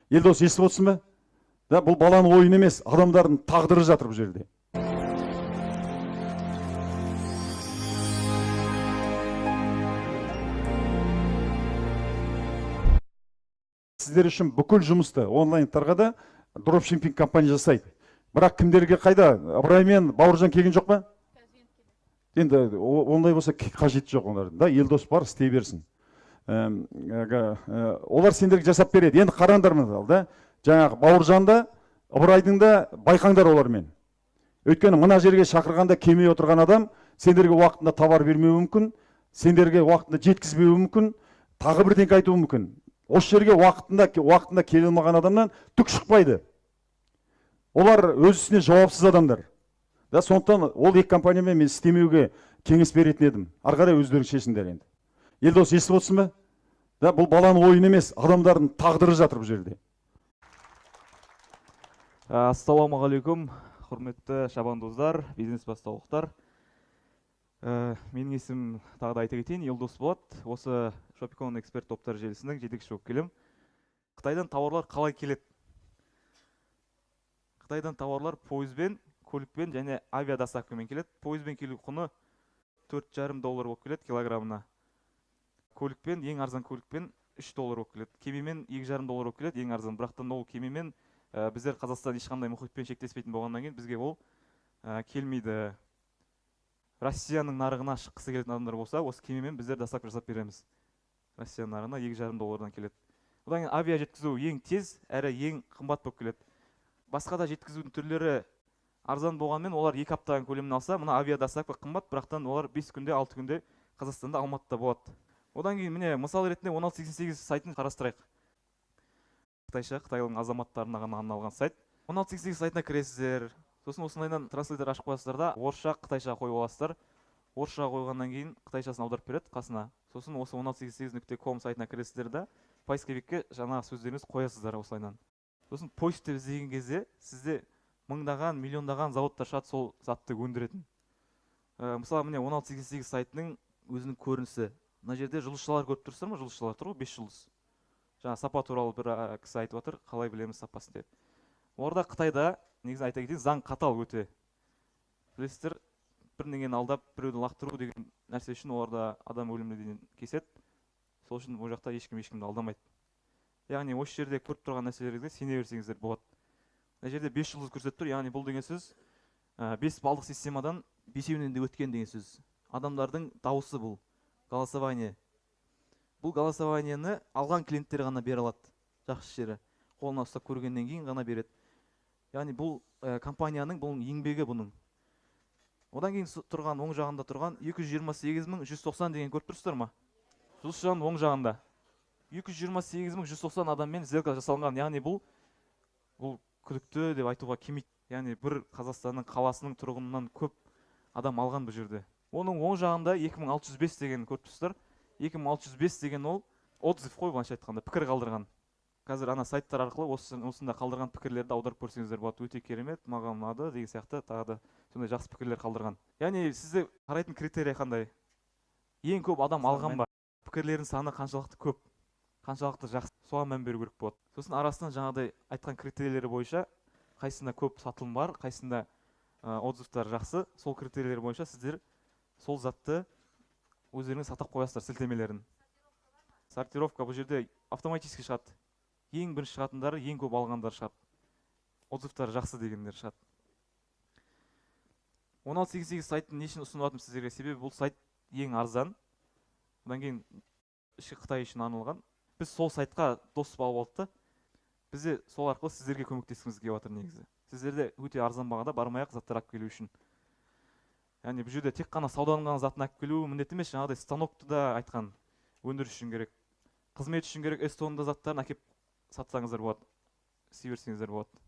Елдос, естіп отырсың ба? Да, бұл баланың ойыны емес, адамдардың тағдыры жатыр бұл жерде. Сіздер үшін бүкіл жұмысты онлайндарға да дропшиппинг компания жасайды. Бірақ кімдерге қайда? Ыбырай мен Бауыржан келген жоқ па? Енді ондай болса қажеті жоқ олардың. Да, Елдос бар, істей берсін. Олар сендерге жасап береді. Енді қараңдар мысалы, да, жаңағы Бауыржан да, Ыбырайдың да байқаңдар олармен. Өйткені мына жерге шақырғанда келмей отырған адам сендерге уақытында товар бермеуі мүмкін, сендерге уақытында жеткізбеуі мүмкін, тағы бірдеңке айтуы мүмкін. Осы жерге уақытында келе алмаған адамнан түк шықпайды. Олар өз ісіне жауапсыз адамдар. Да, сондықтан ол екі компаниямен мен істемеуге кеңес беретін едім. Ары қарай өздерің шешіңдер енді. Елдос, естіп отырсың ба? Да, бұл баланың ойыны емес, адамдардың тағдыры жатыр бұл жерде. Ассалаумағалейкум, құрметті шабандоздар, бизнес бастаулықтар. Менің есімім, тағы да айта кетейін, Елдос болады. Осы Шопикон эксперт топтар желісінің жетекшісі болып келемін. Қытайдан тауарлар қалай келеді? Қытайдан тауарлар пойызбен, көлікпен және авиадоставкамен келеді. Пойызбен келу құны 4,5 доллар болып келеді килограммына. Көлікпен, ең арзан көлікпен 3 доллар болып келеді. Кемемен 2,5 доллар болып келеді, ең арзан. Бірақтан ол кемемен біздер Қазақстан ешқандай мұхитпен шектеспейтін болғаннан кейін бізге ол келмейді. Россияның нарығына шыққысы келетін адамдар болса, осы кемемен біздер доставка жасап береміз. Россия нарығына 2,5 доллардан келеді. Одан кейін авиа жеткізу ең тез әрі ең қымбат болып келеді. Басқа да жеткізудің түрлері арзан болғанымен, олар 2 аптаның көлемін алса, мына авиа доставка қымбат, бірақтан олар 5 күнде, 6 күнде Қазақстанда, Алматыда болады. Одан кейін міне мысал ретінде 1688 сайтын қарастырайық. Қытайша, Қытайдың азаматтарына ғана арналған сайт. 1688 сайтына кіресіздер. Сосын осындайдан транслейтер ашып қоясыздар да, орысша, қытайша қойып аласыздар. Орысша қойғаннан кейін қытайшасын аударып береді қасына. Сосын осы 1688.com сайтына кіресіздер да, поисковикке жаңағы сөздеріңізді қоясыздар осылайынан. Сосын поиск деп іздеген кезде сізде мыңдаған, миллиондаған заводтар шығады сол затты өндіретін. Мысалы, міне 1688 сайтының өзінің көрінісі. Мына жерде жұлдызшалар көріп тұрсыздар ма? Жұлдызшалар тұр ғой, 5 жұлдыз. Жаңа сапа туралы бір кісі айтып отыр, қалай білеміз сапасын деп. Оларда Қытайда, негізі айта кетейін, заң қатал өте. Білесіздер, бірдеңені алдап, біреуді лақтыру деген нәрсе үшін оларда адам өліміне дейін кеседі. Сол үшін ол жақта ешкім ешкімді алдамайды. Яғни осы жерде көріп тұрған нәрселерге сене берсеңіздер болады. Мына жерде 5 жұлдыз көрсетіп тұр, яғни бұл деген сөз, 5 балдық системадан бесеуінен де өткен деген сөз. Адамдардың дауысы бұл, голосование. Бұл голосованиені алған клиенттер ғана бере алады. Жақсы жері, қолына ұстап көргеннен кейін ғана береді. Яғни бұл компанияның бұл еңбегі бұның. Одан кейін тұрған, оң жағында тұрған 228 190 деген көріп тұрсыздар ма? Жұлдызшаның оң жағында 228 190 адаммен сделка жасалынған. Яғни бұл күдікті деп айтуға келмейді. Яғни бір Қазақстанның қаласының тұрғынынан көп адам алған бұл жерде. Оның оң жағында 2605 деген көріп тұрсыздар. 2605 деген ол отзыв қой, былайша айтқанда, пікір қалдырған. Қазір ана сайттар арқылы осында қалдырған пікірлерді аударып көрсеңіздер болады. Өте керемет, маған ұнады деген сияқты тағы да сондай жақсы пікірлер қалдырған. Яғни сізде қарайтын критерий қандай? Ең көп адам алған ба? Пікірлердің саны қаншалықты көп, қаншалықты жақсы, соған мән беру керек болады. Сосын арасынан жаңағыдай айтқан критерийлері бойынша қайсысында көп сатылым бар, қайсысында отзывтар жақсы, сол критерийлер бойынша сіздер сол затты өздеріңіз сатып қоясыздар сілтемелерін. Сортировка бұл жерде автоматически шығады. Ең бірінші шығатындары, ең көп алғандар шығады. Отзывтар жақсы дегендер шығады. 1688 сайтын не үшін ұсынып жатырмын сіздерге? Себебі бұл сайт ең арзан. Одан кейін ішкі Қытай үшін арналған. Біз сол сайтқа доступ алып алдық та. Біз де сол арқылы сіздерге көмектескіміз келіп жатыр негізі. Сіздерде өте арзан бағада бармай ақ заттар алып келу үшін. Яғни бұл жерде тек қана сауданың ғана затын алып келу міндет емес, жаңағыдай станокты да айтқан өндіріс үшін керек, қызмет үшін керек, Эстонда заттарын әкеп сатсаңыздар болады, істей берсеңіздер болады.